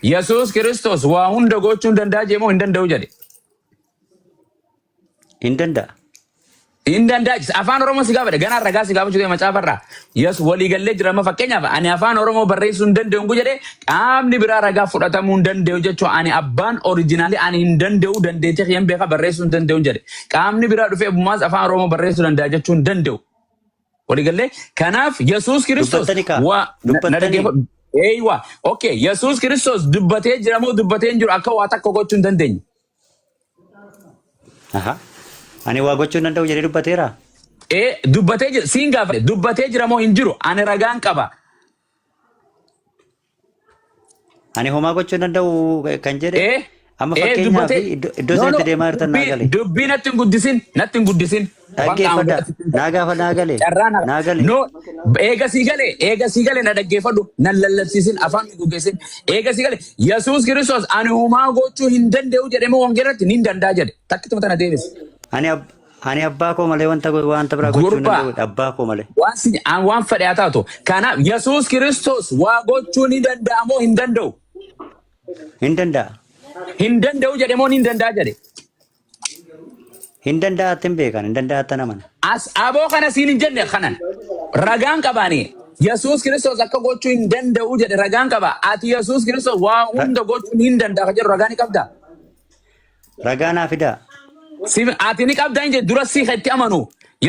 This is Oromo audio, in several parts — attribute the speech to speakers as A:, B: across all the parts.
A: Yesuus Kiristoos waa hunda gochuu hin danda'a jee moo hin danda'u jedhe?
B: Hin danda'a.
A: Hin danda'a. Afaan Oromoo si gaafadhe. Ganaa ragaa si gaafachuu ta'e macaafarraa. Yes, waliigallee jira amma fakkeenyaaf ani afaan Oromoo barreessuu hin danda'u hin jedhe qaamni biraa ragaa fudhatamuu hin danda'u jechuun ani abbaan orijinaalii ani hin danda'u dandeettii kiyyan beeka barreessuu hin danda'u jedhe. Qaamni biraa dhufee abbumaas afaan Oromoo barreessuu danda'a jechuu hin danda'u. Waliigallee kanaaf Yesuus Kiristoos
B: Dubbattani kaa.
A: waa na na
B: Dubbattani.
A: dhaggeeffadhu. Eeywa. Okay. Yesuus Kiristoos dubbatee jira moo dubbatee hin jiru akka waa takka gochuu hin dandeenye.
B: Aha. Ani waa gochuu hin danda'u jedhee dubbateera.
A: Ee dubbatee jira siin gaafadhe dubbatee jira moo hin jiru ani ragaan qaba.
B: Ani homaa gochuu hin danda'u kan jedhe
A: Ee
B: amma
A: ee
B: fakkeenyaaf
A: dubbatee
B: iddoo iddoo
A: no no
B: isinitti deemaa jirtan naa
A: dubbii
B: gale.
A: dubbii natti hin guddisin natti hin guddisin afaan qaama
B: Dhaggeeffadha.
A: biratti
B: Naa gaafa naa gale.
A: carraa na
B: Naa gale.
A: no eega sii gale eega sii gale na dhaggeeffadhu nan lallabsiisin afaan nu guggeessin eega sii gale Yesuus Kiristoos ani homaa gochuu hin danda'u jedhe moo wangeelatti ni danda'a jedhe takkituma tana deebisi.
B: Ani ab- ani abbaa koo malee wanta go- wanta biraa gochuu hin
A: Gurbaa
B: danda'u. Abbaa koo malee.
A: waan si an waan fedhe haa taatu kanaaf Yesuus Kiristoos waa gochuu ni danda'a moo hin danda'u?
B: Hin danda'a.
A: Hin danda'u jedhe moo ni danda'a jedhe?
B: Hin danda'aatti hin beekan. Hin danda'aatti amana.
A: As aboo kana siin hin jenne kanan ragaan qabaani. Yesuus Kiristoos akka gochuu hin danda'u jedhe ragaan qaba. Ati Yesuus Kiristoos waa
B: Ra-
A: hunda gochuu ni danda'a kan jedhu ragaa ni qabda.
B: Ragaa naa fidaa.
A: Si ati ni qabda hin jedhu dura si itti amanu.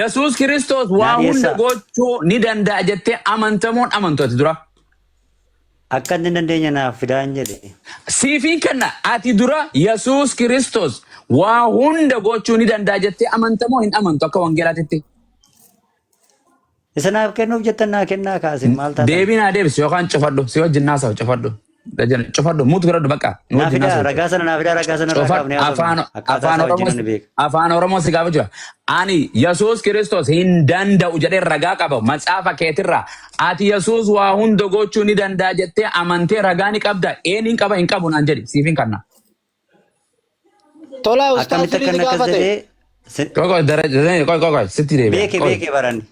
A: Yesuus Kiristoos
B: Naa
A: waa hunda
B: dhiyeessaa.
A: gochuu ni danda'a jettee amantamoon amantu ati dura.
B: Akka inni hin dandeenye naaf fidaa hin jedhe.
A: Siifin kenna ati dura Yesuus Kiristoos waa hunda gochuu ni danda'a jettee amantamoo hin amantu akka wangeelaatitti.
B: Isa naaf kennuuf jettan naa kennaa kaasin maal taatan?
A: Deebii naa deebisi yookaan cufadhu si wajjin naasawu cufadhu. Dajan cufadhu muut godhadhu bakka nu
B: Naa
A: wajjin
B: fidaa
A: naasawu.
B: ragaa sana naa fidaa ragaa sana irraa
A: Cufadhu
B: kaafnee haasofna.
A: afaan
B: Akkaataa
A: afaan
B: isaa wajjin
A: Oromoo
B: ani beeka.
A: afaan Oromoo si gaafa jira. Ani Yesuus Kiristoos hin danda'u jedhee ragaa qaba macaafa keetirraa. Ati Yesuus waa hunda gochuu ni danda'a jettee amantee ragaa ni qabda. Een hin qaba hin qabu naan jedhi siif hin kanna.
C: Tolaa ustaaz
B: Akkamitti
C: sirrii
B: akka
C: si
B: inni akkas
C: gaafate.
B: jedhee si-
A: Qoy qoy dara qoy qoy qoy sitti deebi'a.
B: beeke
A: Qoy
B: beeke barani.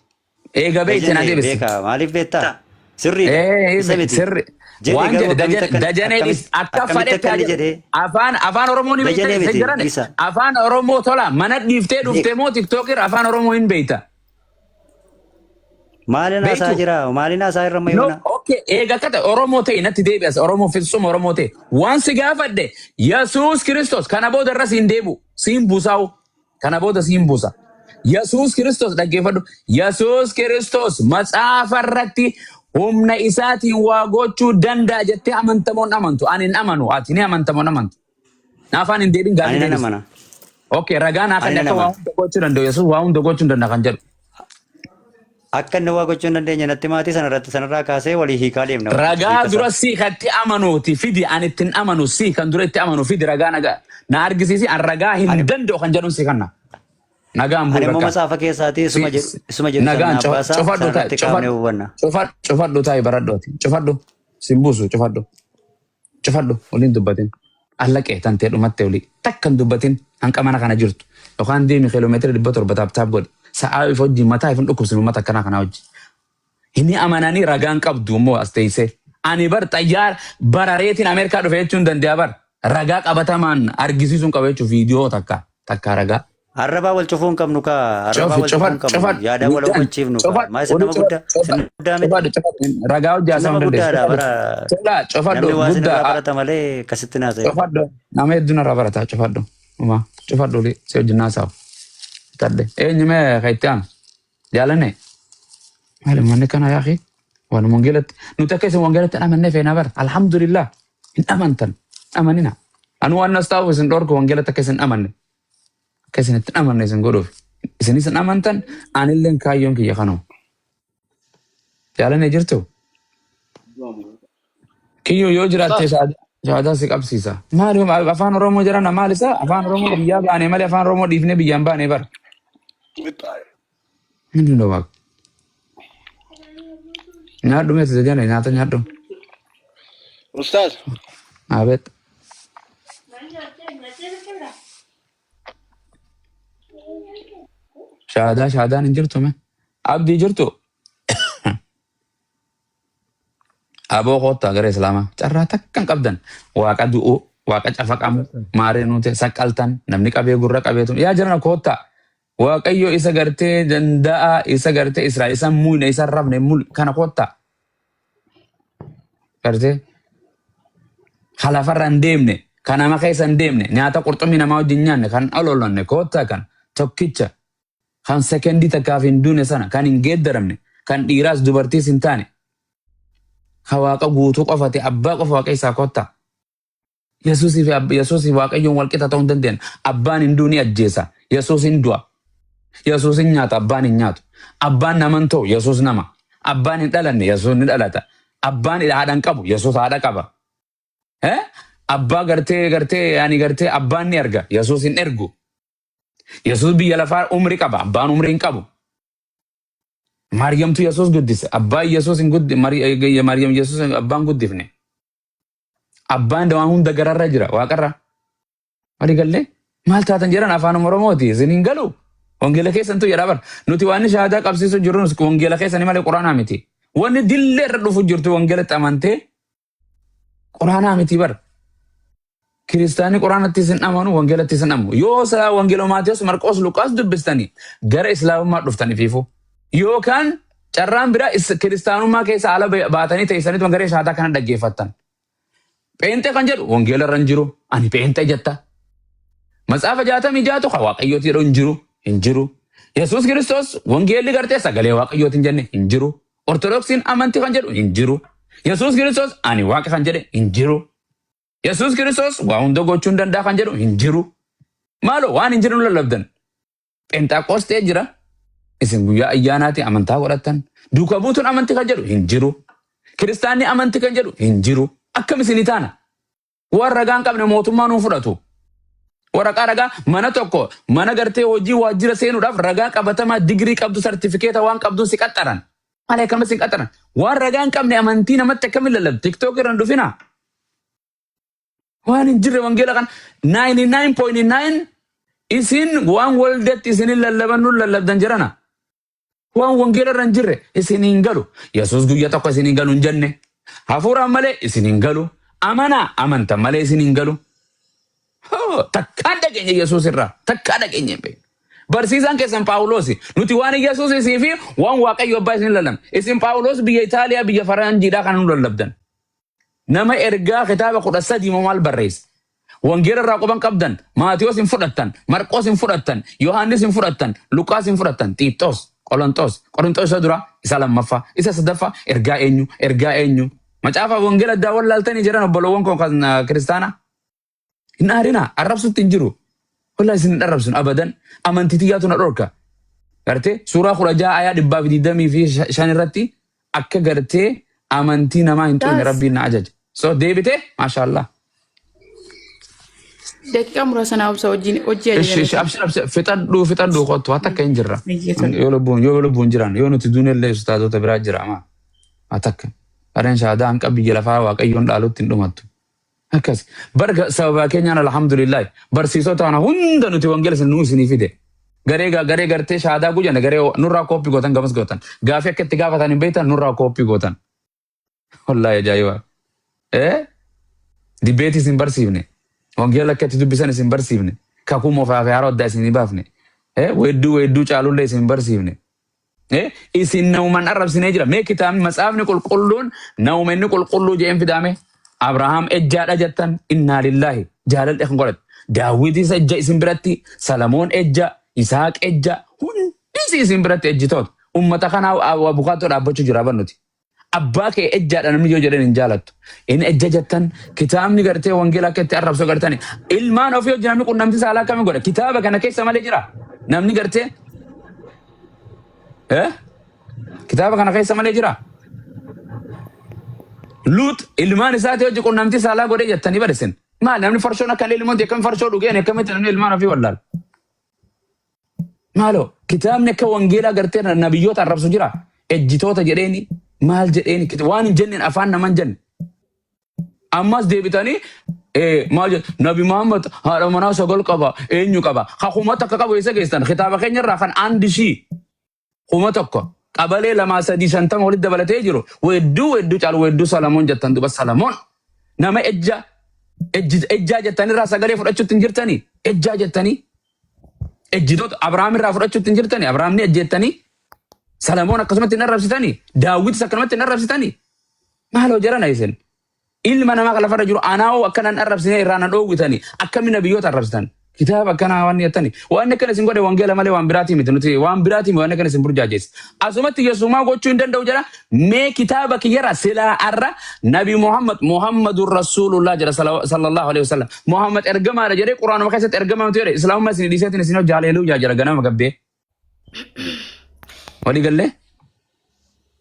A: eega beekte na
B: Dajanee
A: deebisi.
B: beeka maaliif beektaa? Sirriidha.
A: Ee
B: Isa miti.
A: sirri
B: Jedhe
A: waan
B: garuu
A: jedhe
B: akkamitti
A: dajan
B: akka
A: dajanee dhis
B: akkamitti
A: akka
B: akkamitti
A: fadhetti
B: akka
A: haa
B: inni
A: jedhu.
B: jedhee
A: Afaan afaan Oromoo ni beekta
B: dajanee
A: isa
B: miti
A: jiran
B: isa.
A: afaan Oromoo tola mana dhiiftee dhuftee
B: Beeka.
A: moo tiktookir afaan Oromoo hin beekta.
B: Maalin haasaa
A: Beektu?
B: jira? Maalin haasaa irra
A: No,
B: mayoona?
A: okay. Eega akka ta'e Oromoo ta'e natti deebi'as. Oromoo fitsuma Oromoo ta'e. Waan si gaafadhe Yesuus Kiristoos kana booda irra siin deebi'u siin buusaa'u. Kana booda siin buusa. Yesuus Kiristoos dhaggeeffadhu. Yesuus Kiristoos macaafa irratti humna isaatiin waa gochuu danda'a jettee amantamoon amantu. Ani hin amanu. Ati ni amantamoon amantu. Na afaan hin deebiin
B: Ani
A: gaaffii
B: nan
A: deebisi.
B: amana.
A: Okay, ragaa naa
B: Ani
A: kan
B: nan
A: akka waa
B: amana.
A: hunda gochuu danda'u. Yesuus waa hunda gochuu hin danda'a kan jedhu.
B: Akka inni waa gochuu hin dandeenye natti maatii sanarratti sanarraa kaasee walii hiikaa deemna.
A: Ragaa
B: Hiika
A: dura
B: isaa.
A: sii kan itti amanuuti fidi ani ittiin amanu sii kan dura itti amanu fidi ragaa nagaa na argisiisi an ragaa hin
B: Ani
A: danda'u kan jedhuun sii kanna. Nagaan
B: ani
A: bu'i
B: immoo
A: bakka.
B: macaafa keessaatii isuma
A: Si-
B: jedhu
A: si-
B: isuma jedhu sana
A: Nagaan
B: naaf baasaa
A: cufadhu ta'i
B: sanarratti kaafnee
A: cufadhu
B: hubanna.
A: cufadhu cufadhu ta'i baradhooti cufadhu sin buusu cufadhu cufadhu waliin dubbatin allaqee tantee dhumatte olii takka hin dubbatin hanqa mana kana jirtu yookaan deemi kiiloomeetira 700 taap taap godhi sa'aa if hojii mataa if hin dhukkubsinu uummata akkanaa kanaa hojii. Hin amananii ragaan qabdu immoo as teessee. Ani bar xayyaara barareetiin Ameerikaa dhufe jechuun danda'a bar. Ragaa qabatamaan argisiisuun qaba jechuun viidiyoo takka takka ragaa.
B: Arrabaa wal cufuu hin qabnu kaa. Arrabaa
A: Cufi
B: wal cufuu
A: cufadhu
B: hin qabnu.
A: cufadhu
B: Yaadaan wal
A: widdaan
B: hubachiifnu kaa.
A: cufadhu
B: Maa isin
A: wali
B: nama
A: cufadhu
B: guddaa isin
A: cufadhu
B: nama guddaa miti.
A: cufadhu cufadhu ragaa hojii
B: Isin
A: haasa'uu
B: nama
A: hin dandeessu.
B: guddaadha
A: Cufadhu
B: bara
A: tola cufadhu
B: namni waa isin irraa
A: guddaa
B: barata malee akkasitti naasa'e.
A: cufadhu nama hedduun irraa barata cufadhu. Uma cufadhu oli si wajjin haasa'u. Tadde eenyu mee kan itti aanu jaalanne maali manni kana yaa akhi waan wangeelatti nuti akka isin wangeelatti hin amanne feena bara alhamdulillah hin amantan amanina anu waan nas taa'uuf isin dhorku wangeelatti akka isin amanne akka isin itti amanne isin godhuuf isinis hin amantan anilleen kaayyoon kiyya kanuma jaalanne jirtu kiyyoo yoo jiraatte
C: Ustaaz.
A: shaadaa si qabsiisa maali afaan oromoo jedhana maal isa afaan oromoo biyyaa baane malee afaan oromoo dhiifnee biyyaan baane bara Inni no waaqa. Nyaadhu mee jajane nyaata nyaadhu.
C: Ustaaz.
A: Abeet. Shaadaa shaadaan hin jirtu mee. Abdii jirtu. Aboo koottaa gara Islaamaa. Carraa takka hin qabdan. Waaqa du'uu, waaqa cafaqamu, maaree nuti saqqaltan, namni qabee gurra qabeetu. Yaa jirana koottaa. Waaqayyo isa gartee danda'a, isa gartee Israa'el, isa muuyne, isa rafne mul kana koottaa. Gartee halafarra hin deemne, kan nama keessa hin deemne, nyaata qurxummii namaa wajjin nyaanne, kan ololonne koottaa kan tokkicha, kan sekendii takkaaf hin duune sana, kan hin geeddaramne, kan dhiiraas dubartiis hin taane, kan waaqa guutuu qofate abbaa qofa waaqa isaa koottaa. Yesuusii fi Yesuusii Waaqayyoon wal qixa ta'uu hin dandeenye. Abbaan hin du'u ni ajjeesa. Yesuus hin du'a. Yesuus hin nyaata, abbaan hin nyaatu. Abbaan nama hin ta'u, Yesuus nama. Abbaan hin dhalanne, Yesuus ni dhalata. Abbaan haadha hin qabu, Yesuus haadha qaba. Eh? Abbaa gartee gartee yaani gartee abbaan ni arga, Yesuus hin ergu. Yesuus biyya lafaa umri qaba, abbaan umri hin qabu. Maariyamtu Yesuus guddise. Abbaan Yesuus hin guddi Maariyam Yesuus abbaan guddifne. Abbaan waan hunda gararra jira waaqarra. Walii gallee maal taatan jedhan afaan Oromooti isin hin galu. Wangeela keessantu jedha bar. Nuti waan shahaadaa qabsiisu jirru wangeela keessanii malee quraanaa miti. Wanni dillee irra dhufu jirtu wangeelatti amantee quraanaa miti bar. Kiristaanni quraanatti isin amanu wangeelatti isin amanu. Yoo isaa wangeela Maatiyus Marqoos Luqaas dubbistanii gara islaamummaa dhuftanii fiifu. Yookaan carraan biraa kiristaanummaa keessa ala baatanii teessaniitu gara shahaadaa kana dhaggeeffattan. Pheenxee kan jedhu wangeela irra hin jiru. Ani pheenxee jetta. Matsaafa 66tu kan waaqayyooti jedhu hin jiru. Hin jiru. Yesuus Kiristoos wangeelli gartee sagalee waaqayyooti hin jenne hin jiru. Ortodoksiin amantii kan jedhu hin jiru. Yesuus Kiristoos ani waaqa kan jedhe hin jiru. Yesuus Kiristoos waa hunda gochuu hin danda'a kan jedhu hin jiru. Maaloo waan hin jiru nu lallabdan. Phenxaaqoostee jira. Isin guyyaa ayyaanaati amantaa godhattan. Duuka buutuun amantii kan jedhu hin jiru. Kiristaanni amantii kan jedhu hin jiru. Akkam isinii taana? Waan ragaa hin qabne mootummaa nuun fudhatu. Waraqaa ragaa mana tokko mana gartee hojii waajjira seenuudhaaf ragaa qabatamaa digirii qabdu sartifikeeta waan qabduun si qaxxaran. Malee akkamitti si qaxxaran? Waan ragaa hin qabne amantii namatti akkamiin lallabdu? TikTok irra hin dhufinaa. Waan hin jirre wangeela kan 99.9 isin waan waldatti isin lallaban nun lallabdan jirana. Waan wangeela irra hin jirre isin hin galu. Yesuus guyya tokko isin hin galu hin jenne. Hafuuraan malee isin hin galu. Amanaa amantan malee isin hin galu. Hoo, takkaan dhageenye Yesuus irraa takkaa dhageenye hin beeknu. Barsiisaan keessan Phaawulos nuti waan Yesuus isii fi waan Waaqayyo abbaa isin lallabna. Isin Phaawulos biyya Itaaliyaa biyya Faranjiidhaa kana nu lallabdan. Nama ergaa kitaaba 13 moo maal barreesse? Wangeela irraa quban qabdan, Maatiyos hin fudhattan, Marqoos hin fudhattan, Yohaannis hin fudhattan, Luqaas hin fudhattan, Xiixxoos, Qolonxoos, Qorinxoos isa dura, isa lammaffaa, isa sadaffaa, ergaa eenyu, ergaa eenyu. Macaafa wangeela addaa wallaaltanii jedhan obboloowwan koo kan kiristaanaa. Hin aarinaa, arrabsutti hin jiru. Wallahi isin hin arrabsun abadan. Amantii tiyyaatu na dhorka. Gartee suuraa 16 ayaa 125 irratti akka gartee amantii namaa hin xuqne
D: Ustaaz,
A: rabbiin na ajaja. So deebitee maashaallah.
D: daqiiqaa muraasa naa obsa wajjin hojii
A: Ishi ishi
D: ajajameetan.
A: abshir abshir fixadhuu fixadhuu kottu haa takka hin jirra.
D: Baay'ee tola.
A: Yoo lubbuun jiran yoo nuti duunellee ustaazota biraa jira maa haa takka. Qareen shahaadaa hanqa biyya lafaa waaqayyoon dhaalutti hin dhumattu. Akkas. Barga sababa keenyaan alhamdulillah barsiisota kana hunda nuti wangeela isin nuu isinii fide. Garee garee gartee shahaadaa gujanne garee nurraa kooppii gootan gamas gootan. Gaafii akka itti gaafatan hin beektan nurraa kooppii gootan. Wallaahi ajaa'iba. Eh? Dibeetii isin barsiifne. Wangeela akka itti dubbisan isin barsiifne. Kakuu moofaa fi haaroo addaa isin hin baafne. Eh? Weedduu weedduu caalullee isin barsiifne. Eh, isin nauman arrabsinee jira. Mee kitaabni matsaafni qulqulluun nauma inni qulqulluu jedheen fidaame. Abrahaam ejjaadha jettan innaa lillaahi jaalalli kan godhate. Daawwitis ejja isin biratti, Salamoon ejja, Isaaq ejja, hundis isin biratti ejjitoota. Ummata kanaa abukaattoo dhaabbachuu jira bar nuti. Abbaa kee ejjaadha namni yoo jedhan hin jaalattu. Inni ejja jettan kitaabni gartee wangeela akka itti arrabsu gartani. Ilmaan ofii hojii namni qunnamtii saalaa akkamii godha? Kitaaba kana keessa malee jira. Namni gartee eh? Kitaaba kana keessa malee jira. Luut ilmaan isaatii hojii qunnamtii saalaa godhee jettanii barisin. Maal namni farshoon akka ilmoon akkami farshoo dhugeen akkamitti namni ilmaan ofii wallaala. Maaloo kitaabni akka wangeelaa gartee nabiyyoota arrabsu jira. Ejjitoota jedheeni maal jedheeni waan hin jenneen afaan nama hin jenne. Ammas deebitanii maal jedhu Nabi Muhammad haadha manaa sagal qaba eenyu qaba. Ka 1000 qabu eessa geessan kitaaba keenya irraa kan 1000 1,000. Qabalee lamaa sadii 50 walitti dabalatee jiru weedduu weedduu caalu weedduu Salamoon jettan. Duba Salamoon nama ejja ejjaa jettanirraa sagalee fudhachuutti hin jirtanii. Ejjaa jettanii ejjitoota Abrahaam irraa fudhachuutti hin jirtanii. Abrahaam ni ejjettanii, Salamoon akkasumatti hin arrabsitanii, Daawwitis akkanumatti hin arrabsitanii. Maaloo jarana, isin ilma namaa kan lafarra jiru anaa'oo akkanan arrabsine irraa na dhoowwitanii, akkami nabiyyoota arrabsitan? Kitaaba akkanaa waan jettani, waan akkana isin godhe wangeela malee waan biraatii miti. Nuti waan biraatii miti waan akkana isin burjaajeesse. Asumatti Yesuumaa gochuu hin danda'u jedha. Mee kitaaba kiyyarra silaa arra Nabi Muhammad, Muhammadur Rasuulullah jedha, sallallahu alaihi wasallam, Muhammad ergamaadha jedhee Quraanuma keessatti ergamaa miti jedhe. Islaamummaa isin dhiiseetiin isin hojii haleluuyaa jedha ganama gabbee walii gallee.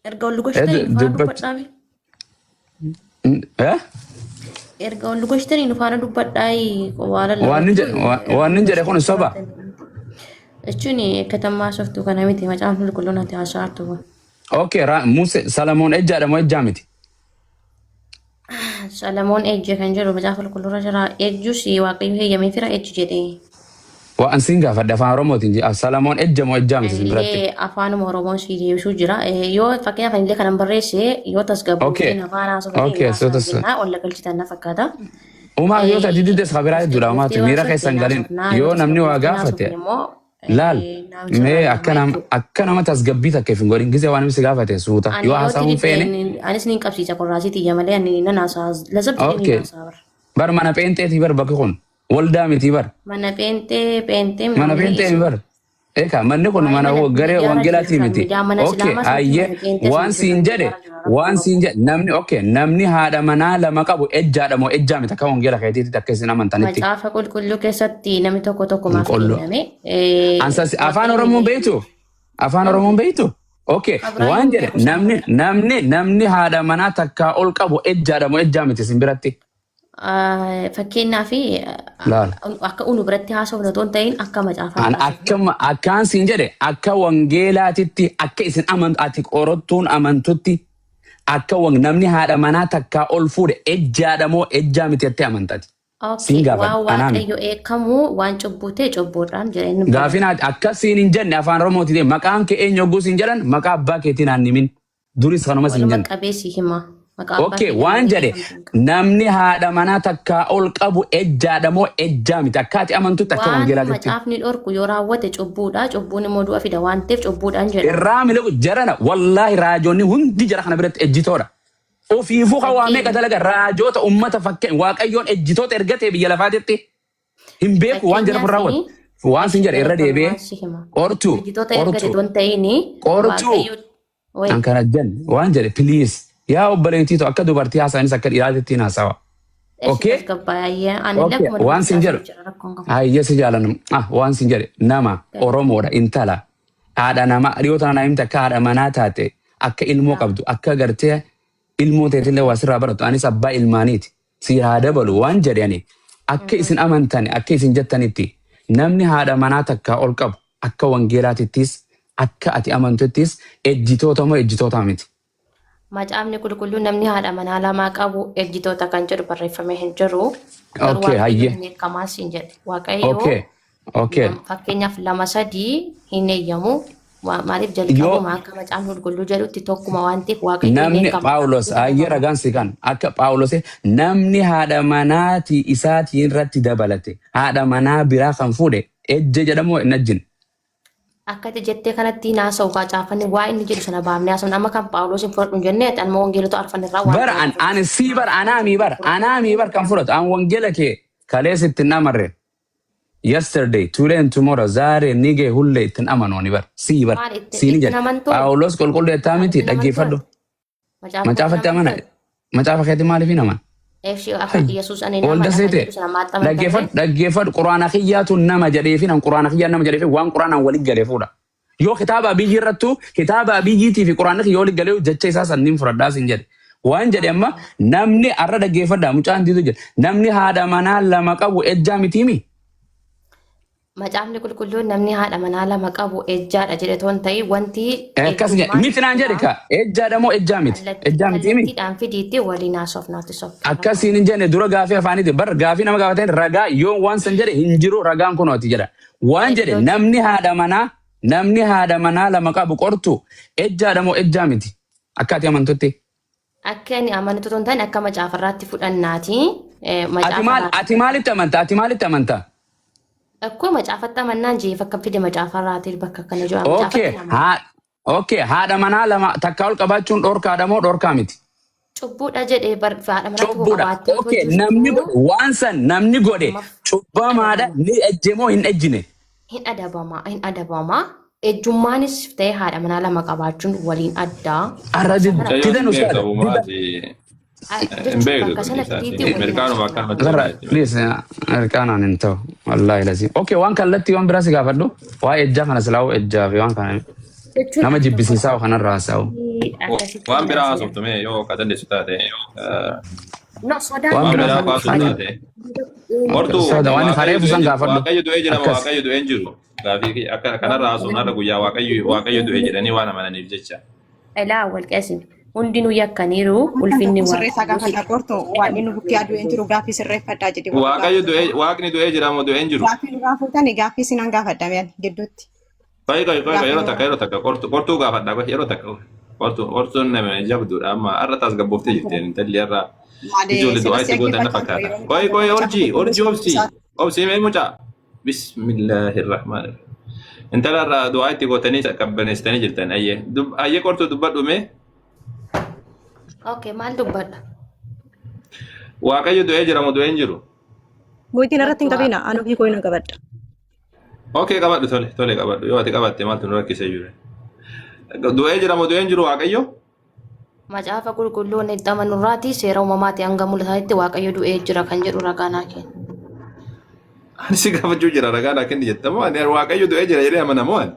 E: Erga ol goshitanii nu faana dubbadhaame.
A: Eh?
E: Erga ol goshitanii nu faana dubbadhaa waan
A: Waan inni jedhe kun soba.
E: Jechuun katamaa softuu kana miti, macaafni qulqulluun ati haasa'artu kun.
A: Okay, Muse Salamoon ejjaadha moo ejjaa miti?
E: Salamoon ejje kan jedhu macaafa qulqulluurra jira. Ejjus Waaqayyo heeyyamee fira ejji jedhee.
A: Waan siin gaafadhe afaan Oromootiin jedha. Salamoon ejja moo ejjaa miti isin biratti?
E: Illee afaanuma Oromoon si deebisuu jira. Yoo fakkeenyaaf illee kanan barreesse yoo tasgabboofteen afaan haasofne
A: So tas
E: jennaa ol galchitan na fakkaata.
A: Umaa yoo ta'e diddes kabiraa hedduudha. Umaatu miira keessan galin yoo namni waa gaafate laal mee akka nama tasgabbii takka hin godhin gisee waan namni si gaafate suuta
E: Ani
A: yoo
E: yoo
A: haasa'uun feene.
E: Anis ni qabsiisa qorraasii tiyya malee ani nan haasaa lazabti ni haasaa bara.
A: Bar mana pheenxeetii bar, bakki kun waldaa miti bar.
E: Mana pheenxee pheenxee.
A: Mana pheenxee bar. Eka manni kun
E: Waa'ee
A: mana
E: mana
A: garee
E: miidiyaarra
A: wangeelaatii
E: jiru
A: miti.
E: miidiyaa mana
A: Okay,
E: islaamaa sanatti
A: hayyee
E: mana pheenxee
A: waan
E: sanatti
A: siin jedhe
E: miidiyaarra jira rakkoo
A: waan
E: qabu.
A: siin jedhe namni, okay, namni haadha manaa lama qabu ejjaadha moo ejjaa miti akka wangeela keetiitti, akka isin amantanitti?
E: Macaafa qulqulluu keessatti namni tokko tokko maaf
A: Qulqulluu.
E: kenname?
A: Ansas afaan
E: Waaqayyo
A: Oromoon beektu? Afaan Oromoon beektu? Okay,
E: Abrahaam
A: waan jedhe
E: beeku sana.
A: namni haadha manaa takkaa ol qabu ejjaadha moo ejjaa miti isin biratti?
E: Fakkeenyaaf
A: Laala.
E: akka unu biratti haasofnu otoo hin ta'in akka macaafaatti
A: An
E: haasofnu.
A: akka akkaan siin jedhe, akka wangeelaatitti, akka isin amantu, ati qorattuun amantutti, akka namni haadha manaa takkaa ol fuudhe ejjaadha moo ejjaa miti jettee amantati? Siin
E: Okay,
A: gaafadha
E: waan
A: anaa miti.
E: Waaqayyo eekamu waan cubbuu ta'e cubbuudhaan jedhe inni
A: Gaafiin ati akka siin hin jenne afaan Oromooti ta'e, maqaan kee eenyu hogguu siin jedhan, maqaa abbaa keetiin naan himin. Duris kanuma siin
E: Waluma
A: jenne.
E: qabeessi hima. Maqaa abbaa
A: Okay,
E: keetiin
A: waan
E: malee
A: jedhe
E: beekamtu hin qabu.
A: namni haadha manaa takkaa ol qabu ejjaadha moo ejjaa miti akka ati amantutti, akka
E: Waan
A: wangeelaatitti?
E: macaafni dhorku yoo raawwate cubbuudha. Cubbuun immoo du'a fida waan ta'eef cubbuudhaan jedhama.
A: Irraa miliqu jarana, wallaahi raajoonni hundi jara kana biratti ejjitoodha. Ofiifuu kan waa meeqa
E: Fakkeenya
A: dalaga raajoota ummata fakkeen Waaqayyoon ejjitoota ergatee biyya lafaatitti hin beeku waan jara kun
E: Fakkeenyaaf
A: raawwatu. Waan sin jedhe irra
E: galatoomi
A: deebi'ee
E: waan si hima.
A: qortuu
E: Ejjitoota ergate
A: qortuu
E: otoo hin ta'in
A: qortuu
E: Waaqayyo wayi
A: an kana jenne waan jedhe, please yaa obboleettiitu, akka dubartii haasa'anis akka dhiiraatitti hin haasawa.
E: Eshi
A: Okay?
E: tasgabbaa'ee ani illee
A: Okay.
E: akkuma
A: Waan
E: dubartii
A: sin jedhu
E: haasa'u jira rakkoon qabu.
A: hayyee si jaalannu ah waan sin jedhe, nama Oromoodha, intala haadha nama dhiyoo tana naa himte, akka haadha manaa taate, akka ilmoo qabdu, akka gartee ilmoo teetillee waa sirraa baratu, anis abbaa ilmaaniiti, si haa dabalu. Waan jedhe ani akka isin amantan, akka isin jettanitti, namni haadha manaa takkaa ol qabu akka wangeelaatittis akka ati amantuttis ejjitoota moo ejjitoota miti?
E: Macaafni qulqulluun namni haadha manaa lamaa qabu ejjitoota kan jedhu barreeffamee hin jiru. Garuu
A: Okay,
E: Waaqayyo
A: hayyee.
E: hin eekkamaa siin jedhe. Waaqayyo fakkeenyaaf lama sadii hin eeyyamu. Maaliif
A: Yoo
E: jalqabuma akka macaafni qulqulluu jedhutti tokkuma waan ta'eef Waaqayyo hin
A: namni
E: eekkama.
A: Phaawulos hayyee ragaan si kan akka Phaawulos namni haadha manaatii isaatii irratti dabalate haadha manaa biraa kan fuudhe ejje jedhamu hin ejjine?
E: Akka ati jettee kanatti hin haasa'u kaa, caafanni waa inni jedhu sana baafnee haasa'u. Amma kan Phaawulos hin fudhadhu hin jenne, ati amma wangeelota arfan irraa waan
A: Bara
E: ta'eef
A: an ani sii bar anaamii bar anaamii bar kan fudhatu an wangeela kee kalees ittiin amarre, yesterday, today and tomorrow, ዛሬ ነገ ሁሌ ittiin amanu ani bar sii bar
E: Maal itti
A: siini
E: ittiin
A: jedhe
E: amantuu?
A: Phaawulos qulqulluu jettaa
E: Maal
A: miti?
E: ittiin amantuu
A: Dhaggeeffadhu.
E: ati? Macaafa kootti
A: Macaafatti amana.
E: amantuu?
A: Macaafa keetti maaliif hin aman?
E: Eeshi akka
A: Hay
E: Yesuus ani
A: walda
E: namadha kan
A: seete
E: jedhu sana maal amantarree?
A: Dhaggeeffadhu, dhaggeeffadhu. Quraana kiyyaatu nama jedheefi nan quraana kiyyaa nama jedheefi waan quraanaan walitti galee fuudha. Yoo kitaaba Abiyyi irrattu kitaaba Abiyyiitii fi quraanni kiyya walitti galee jecha isaa sanniin fudhadhaa sin jedhe. Waan jedhe amma namni arra dhaggeeffadhaa, mucaan diidu jedhe, namni haadha manaa lama qabu ejjaa mitiimi?
E: Macaafni qulqulluun namni haadha manaa lama qabu ejjaadha jedhe otoo hin ta'in wanti
A: Akkas jedhe
E: ejjummaan
A: miti naan jedhe
E: jira
A: ka ejjaadha moo ejjaa miti? Ejjaa mitiimi?
E: Kallattiidhaan fidiitti waliin haasofnaatti sobda rakkoo.
A: Akkasiin hin jenne. Dura gaafii afaaniiti bar, gaafii nama gaafatan ragaa yoo waan san jedhe hin jiru, ragaan kunooti jedha. Waan jedhe
E: Iddoo
A: namni haadha manaa Namni haadha manaa lama qabu qortu ejjaadha moo ejjaa miti? Akka ati amantutti.
E: Akka ani amantu otoo hin taane akka macaafarraatti fudhannaati.
A: Ati maal
E: Macaafarraa.
A: ati maalitti amanta? Ati maalitti amanta?
E: Akkuma macaafatti amannaan jeef akka fide macaafarraati bakka akkana jiru.
A: Okay.
E: Macaafatti amana.
A: Haa okay. Haadha manaa lama takkaa ol qabaachuun dhorkaadha moo dhorkaa miti?
E: Cubbuudha jedhee haadha manaa tokko
A: Cubbuudha.
E: qabaattee otoo
A: Okay. Namni
E: jirtuu
A: godhe waan san namni godhe
E: ammaaf
A: cubbamaadha
E: adabama.
A: ni ejje moo hin ejjine?
E: Hin adabama. Hin adabama. Ejjummaanis ta'ee haadha manaa lama qabaachuun waliin addaa.
A: Arra
E: Isa kana
A: didan
F: Mucayyoon hin
A: ustaada.
F: beektu
A: Didan.
F: abumaati. Hin
E: jechuun
F: beektu
E: bakka
F: tun
E: sana
F: isaati.
E: fidiitti waliin
F: Mirkaanuma
E: haasofna.
F: akkanumatti
A: Garra
F: jetti.
A: please mirkaanaan hin ta'u. Wallaahi lasii. Okay waan kallattii waan biraa si gaafadhu. Waa'ee ejjaa kana silaa'u ejjaa fi waan kana
E: Jechuun
A: nama
E: akka
A: jibbisiisaa kanarraa haasa'u.
E: akkasitti
F: Waan biraa
E: haasofna.
F: haasoftu mee yoo ka dandeessu taate.
E: No, sodaan
A: Waan
F: Waan
A: biraa
F: biraa kaasuu
A: ani
F: taate. Hortuu
A: ustaada waan
F: waaqayyo
A: kareefu
F: du'ee
A: san
F: jira
A: gaafadhu.
F: waaqayyo du'ee jira moo
A: Akkas.
F: waaqayyo du'ee hin jiru? Gaafii akka kanarraa haasofnu har'a guyyaa waaqayyo waaqayyo du'e jedhanii waan amananiif jecha.
E: Ilaa wal qeessi. Hundinuu yakkaniiru
G: Waan
E: ulfinni
G: tokko sirreessaa
E: waaqayyoo
G: gaafadha qorto waan inni bukkee aduu hin jiru gaaffii sirreeffadhaa jedhe warra
F: Waaqayyo
G: gaafatu.
F: du'ee waaqni du'ee jira moo du'ee hin jiru?
G: Gaaffii nu gaafatani gaaffii sinan gaafadha mi'an gidduutti.
F: Qoy qoy qoy qoy
G: Gaaffii
F: yeroo
G: nu
F: takka yeroo takka qortu qortuu gaafadha qoy yeroo takka qortu qortuun nama jabduudha amma har'a tasgabbooftee jirti intalli har'a
G: Maali
F: ijoollee du'aa
G: sila si
F: itti gootan na
G: dhaggeeffachaa ture
F: fakkaata.
G: yeroo
F: Qoy qoy
G: macaafa
F: urjii
G: qulqulluu
F: urjii
G: si
F: obsii
G: dubbisaa
F: obsii mee mucaa bismillahirrahmanirrahim. Intala har'a du'aa itti gootanii qabbaneessitanii jirtan ayyee ayyee qortuu dubbadhu mee
E: Okay, maal dubbadha?
F: Waaqayyo du'ee jira moo du'ee hin jiru?
G: Mootiin irratti hin
E: Lakki
G: qabina ani ofii koo hin qabadha.
F: Okay qabadhu tole tole qabadhu yoo ati qabatte maaltu nu rakkisee jiru? Du'ee jira moo du'ee hin jiru Waaqayyo?
E: Macaafa qulqulluu inni itti amanurraati seera uumamaati hanga mul'ataatti Waaqayyo du'ee jira kan jedhu ragaa naa kenna.
F: Ani si gaafachuu jira ragaa naa kenni jetta moo ani Waaqayyo du'ee jira jedhee amana moo ani?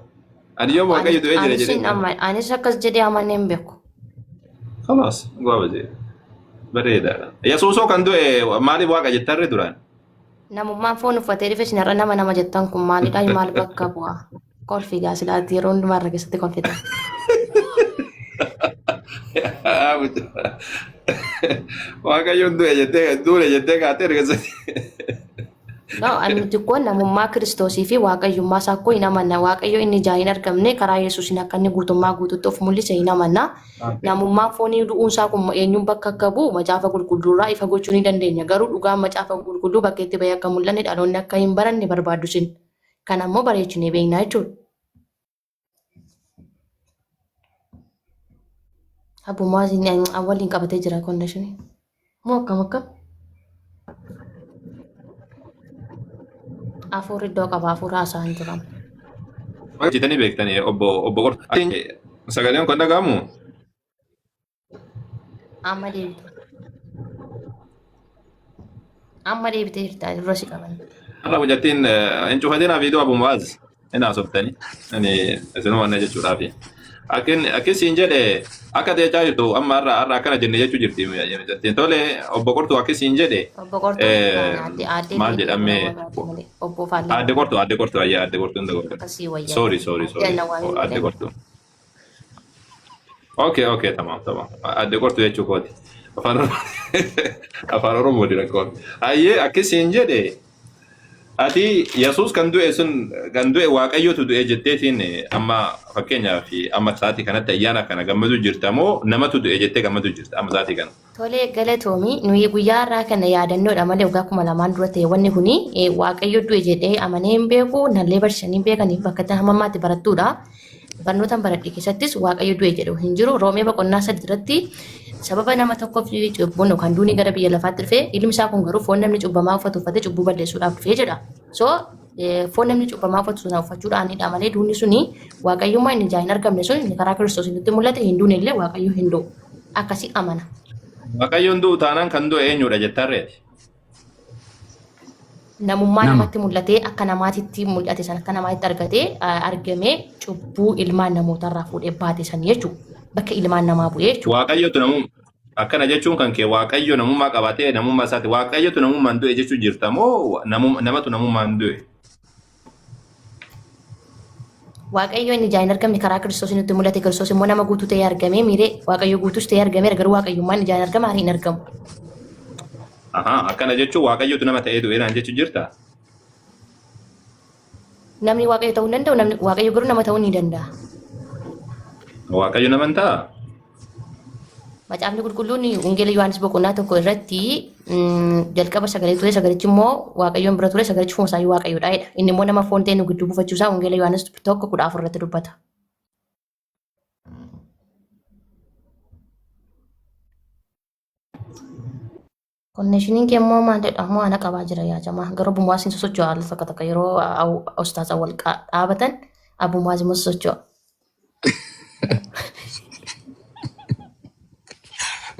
F: Ani yoom Waaqayyo du'ee jira
E: Anis
F: jedhee
E: hin
F: amana?
E: anis akkas jedhee amanee hin beeku.
F: Kalaas goobazee bareedaadha. Yesuusoo kan du'e maaliif Waaqa jettarre duraan?
E: Namummaan foon uffatee dhufe isin har'a nama nama jettan kun maalidha? Maal bakka bu'a? Kolfi gaa silaatti yeroo hundumaa irra keessatti kolfitan.
F: Waaqayyoon du'e jettee duule jettee kaatee erga
E: No, ani nuti koo namummaa Kiristoosii fi waaqayyummaa isaa koo hin amanna. Waaqayyo inni ijaan hin argamne karaa Yesuusiin akka inni guutummaa guutuutti of mul'ise hin amanna. Namummaan foonii du'uun isaa kun eenyuun bakka akka bu'u macaafa qulqulluurraa ifa gochuu ni dandeenya. Garuu dhugaan macaafa qulqulluu bakkeetti bahee akka mul'anne dhaloonni akka hin baranne barbaaddu isin. Kana immoo bareechinee beekna jechuudha. Abbummaa isin waliin qabatee jira condition. Moo akkam akkam? Hafuurri iddoo qaba hafuura haasa'aa hin jiran.
F: Hojjetanii beektanii obbo obbo Qortu. Sagaleen kun dhaga'amu?
E: Amma deebite. Amma deebitee jirta dura si qaban.
F: Har'a mucattiin hin cufatinaa viidiyoo Abu Mu'aaz hin haasoftani. Ani isinuma wanna jechuudhaafi. Akkin akkin siin jedhe akka ta'e jirtu amma har'a har'a akkana jenne jechuu jirti mucattiin. Tole obbo Qortuu akkin siin jedhe
E: Obbo Qortuu aadde aadde
F: maal jedhamee
E: malee obbo Faallaa
F: aadde Qortuu aadde Qortuu ayyaa aadde Qortuu hin dogoggore.
E: akkasii wayyaa.
F: Sorry sorry
E: Aadde
F: sorry
E: anna waan hin
F: aadde
E: godhan.
F: Qortuu. Okay, okay, tamam, tamam. Adde qortu jechuu kooti. Afaan Oromoo Afaan Oromoo rakkoon. Ayyee akkasiin jedhe ati Yesuus kan du'e sun kan du'e Waaqayyotu du'e jetteetiin amma fakkeenyaaf amma sa'aatii kanatti ayyaana kana gammadu jirta moo namatu du'e jettee gammadu jirta amma sa'aatii kana.
E: Tolee galatoomi nuyi guyyaa har'aa kana yaadannoodha malee waggaa 2000 dura ta'e wanni kuni Waaqayyo du'e jedhee amanee hin beeku nallee barsiisanii hin beekaniif bakka itti hamma ammaatti barattuudha. Barnootaan baradhe keessattis Waaqayyo du'e jedhu hin jiru. Roomee boqonnaa 3 irratti sababa nama tokkoof cubbuun yookaan duuni gara biyya lafaatti dhufe ilmi isaa kun garuu foon namni cubbamaa uffatu uffatee cubbuu balleessuudhaaf dhufe jedha. So foon namni cubbamaa uffatu sana uffachuudhaanidha malee duuni suni Waaqayyummaa inni ijaan hin argamne sun inni karaa Kiristoos nutti mul'ate hin duune illee Waaqayyo hin du'u. Akkasi amana.
F: Waaqayyoon du'u taanaan kan du'e eenyudha jettarreeti.
E: Namummaa
A: Nama.
E: namatti mul'atee akka namaatitti mul'ate sana akka namaatitti argatee argamee cubbuu ilmaan namootarraa fuudhee baate san jechuudha. Bakka ilmaan namaa bu'ee jechuudha.
F: Waaqayyotu namum akkana jechuun kan kee Waaqayyo namummaa qabaatee namummaa isaati Waaqayyotu namummaan du'e jechuu jirta moo namatu namummaan du'e?
E: Waaqayyo inni ijaan hin argamne karaa Kiristoos nutti mul'ate Kiristoos immoo nama guutuu ta'ee argamee miiree Waaqayyo guutuus ta'ee argameera garuu Waaqayyummaan ijaan argama hin argamu.
F: Ahaa akkana jechuun Waaqayyotu nama ta'ee du'e naan jechuu jirta?
E: Namni Waaqayyo ta'uu hin danda'u, namni Waaqayyo garuu nama ta'uu ni danda'a.
F: Waaqayyo nama hin ta'a?
E: Macaafni Qulqulluun Wangeela Yohaannis boqonnaa 1 irratti jalqaba sagalee ture, sagalichi immoo Waaqayyoon bira ture, sagalichi ofuma isaayyuu Waaqayyoodha jedha. Inni immoo nama foon ta'e nu gidduu buufachuu isaa Wangeela Yohaannis 1:14 irratti dubbata. Konneeshiniin kee immoo maal jedha immoo ana qabaa jira yaa jamaa. Garuu Abu Mu'aaz hin sosocho'a haala takka takka yeroo ustaaza wal dhaabatan Abu Mu'aaz immoo sosocho'a.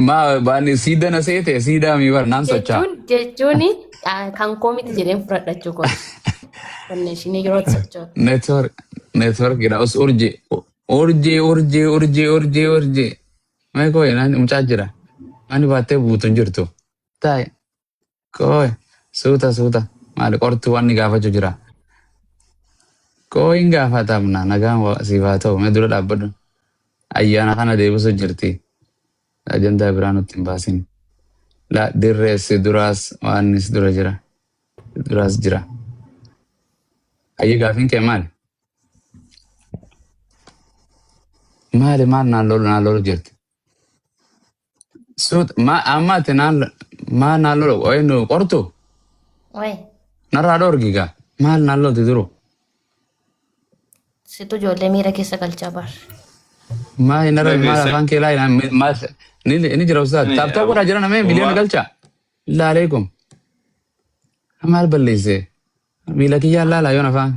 A: Maa baani siidaa na seete siidaa mi bar naan socho'a.
E: Jechuun kan koo miti jedheen fudhadha jechuu kooti. Konneeshinii yeroo itti socho'u.
A: Network network dha us urji urji urji urji urji urji. Mee kooyi naan mucaa jira. Ani baattee buutu hin jirtu. Taa'e kooyi suuta suuta maali qortuu waan ni gaafachuu jira. Kooyi hin gaafatamna nagaan siif haa ta'u mee dura dhaabbadhu. Ayyaana kana deebisu jirti. Ajandaa biraa nutti hin baasin. La dirrees si duraas waannis dura jira. Si duraas jira. Ayyee gaafiin kee maali? Maali maal naan lolu jirti? Suut ma amma ati naan maal naan lolu eenyu qortu
E: Wayi
A: narraa dhoorgi gaa maal naan lolti duru
E: situ ijoollee miira keessa galchaa bar.
A: Maal narra maal afaan kee laa maal ni jira ustaad taap taap godhaa jira namee miliyoona galcha laaleekum maal balleesse Miila kiyyaan laalaa yoon afaan.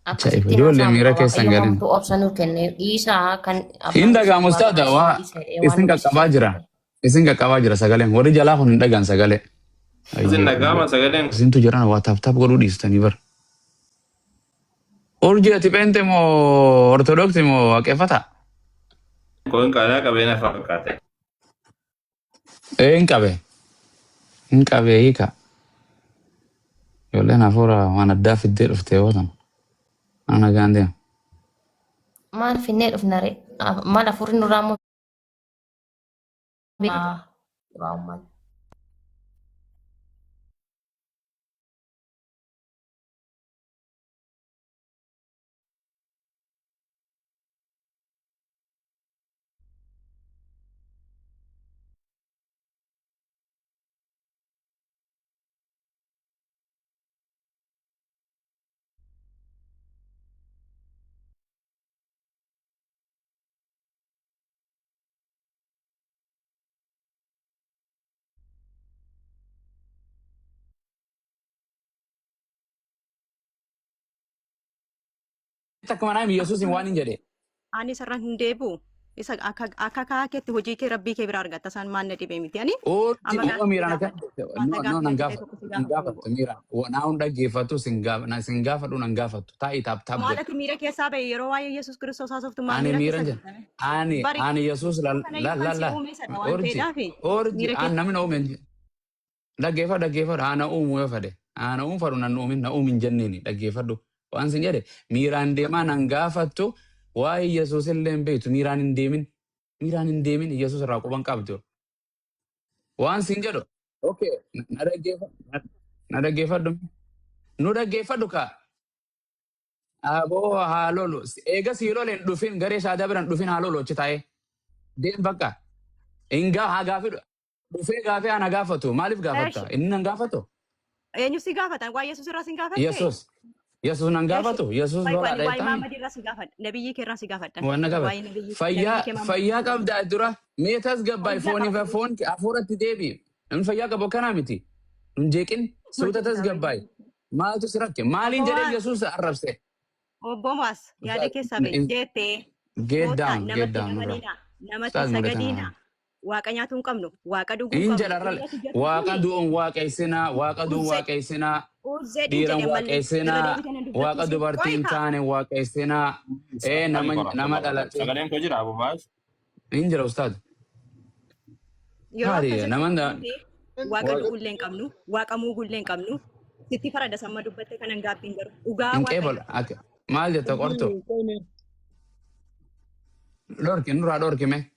A: Ajaa'iba.
E: Akkasitti
A: Ijoollee
E: haasa'amu
A: miira
E: qaba.
A: keessa hin
E: Waaqayyo
A: galin.
E: homtuu obsa nuu kenne dhiisaa kan
A: Hin
E: abbaan
A: dhaga'amu
E: keessan
A: ustaada
E: waaqa
A: waa
E: isin dhiisa jedhee waan
A: isin
E: nu
A: qaqqabaa
E: barsiisaa
A: jira.
E: ture.
A: Isin qaqqabaa jira sagaleen. Warri jalaa kun hin dhagaan sagalee.
F: Isin
A: Ayyee.
F: dhaga'ama sagaleen.
A: Isintu jiran waa taap taap godhuu dhiistanii bar. Urjii ati pheente moo ortodoksii moo waaqeffata?
F: Kun qaalaa qabeena fakkaate.
A: Ee hin qabe. Hin qabe hiika. Ijoolleen hafuura waan addaa fiddee dhufte yoo tan. Ana nagaan deema.
E: Maal finnee dhufna ree? Maal hafuurri nurraa immoo beekaa? Xuraa'ummaan.
A: Akkuma naam Yesuusin waan hin jedhe.
G: Ani isarra hin deebi'u. Isa akka akka kaakeetti hojii kee rabbii kee bira argatta isaan maan na dhibee miti. Ani
A: Oolti
G: amma
A: oo
G: gaaffii si
A: miiraan akka
G: gaafadha.
A: no
G: Wanta
A: no
G: gaaffii
A: nan
G: ati ta'e
A: gaafadhu
G: tokko si
A: nan
G: gaafadhu
A: gaafattu miiraan naa hun dhaggeeffattu sin gaafa na sin gaafadhu nan gaafattu taa'ii taap taap
G: Maal
A: godhi.
G: ati miira keessaa bahe yeroo waa'ee Yesuus Kiristoos haasoftu maal
A: Ani
G: miira
A: miiran
G: keessa
A: jedha
G: galtame?
A: ani
G: Bari
A: ani Yesuus la
G: kanayyuu
A: la la
G: kan si
A: la
G: uume isadha waan
A: orji
G: ta'eedhaafi
A: orji
G: miira
A: an
G: keessa
A: namni na uume hin Dhaggeeffadhu dhaggeeffadhu haa na uumu yoo fedhe haa na uumu fedhu nan uumin na uumin hin jenneeni dhaggeeffadhu waan sin jedhe miiraan deemaa nan gaafattu waa'ee Yesuus illee hin beektu miiraan hin deemin miiraan hin deemin Yesuus irraa quban qabdu waan sin jedhu okay na dhaggeeffadhu na dhaggeeffadhu nu dhaggeeffadhu kaa aboo haa lolu eega sii lole hin dhufin garee shaadaa bira hin dhufin haa lolu achi taa'ee deem bakka hin gaa haa gaafidhu Dhufee gaafee ana gaafatu. Maaliif gaafatta?
G: Eshi.
A: Inni nan gaafatu?
G: Eenyu si gaafatan? Waa Yesuus irraa si gaafatte?
A: Yesuus. Yesuus nan
G: Eshi.
A: gaafatu. Yesuus
G: Waa'ee
A: lolaadha
G: waa'ee
A: jettaami.
G: Muhammad irraa si gaafadha. Nabiyyii kee irraa si gaafadha.
A: Waan na gaafate.
G: Waa'ee nabiyyii
A: Fayyaa
G: nabiyyii kee Muhammad
A: fayyaa
G: irraa si
A: qabda
G: gaafadha.
A: dura. Mee tasgabbaay
G: Fayyaa
A: fooniif
G: qaba.
A: foon hafuuratti deebi'i. Namni fayyaa qabu akkanaa miti. Nun jeeqin suuta tasgabbaay. Maaltu si rakke? Maaliin
G: Obbo
A: jedhee
G: Maas,
A: Yesuus arrabse?
G: Obbo Maas, yaada keessaa bahi jettee
A: Get
G: koottaa
A: down, get
G: namatti
A: down nurra.
G: amanina, namatti
A: Ustaaz mul'atan
G: sagadina, Waaqa nyaatuu hin qabnu, waaqa dhuguu hin
A: Hin
G: qabnu.
A: jedha
G: Inni ati jettu
A: waaqa
G: kuni
A: du'uun waaqessinaa, waaqa du'uun
G: uzzedhi
A: waaqessinaa,
G: uzzedhi
A: dhiiran
G: jedhe ammallee irra
A: waaqessinaa,
G: deebitee nan
A: waaqa
G: dubbachiisin.
A: dubartii
G: Qoy
A: hin
G: kaa
A: taane waaqessinaa, ee nama nama dhalate.
F: Sagaleen koo jira Abu Maaz.
A: Hin jira ustaad.
G: Yeroo
A: Maali
G: akkas jettu
A: nama
G: jettee waaqa du'ullee hin qabnu, waaqa muugullee hin qabnu. Sitti farada samma dubbatte kanan gaabbiin garuu dhugaa
A: hin
G: waaqayyo.
A: qeebalu. Maal jetta qortu? Dhorki nurraa dhorki mee.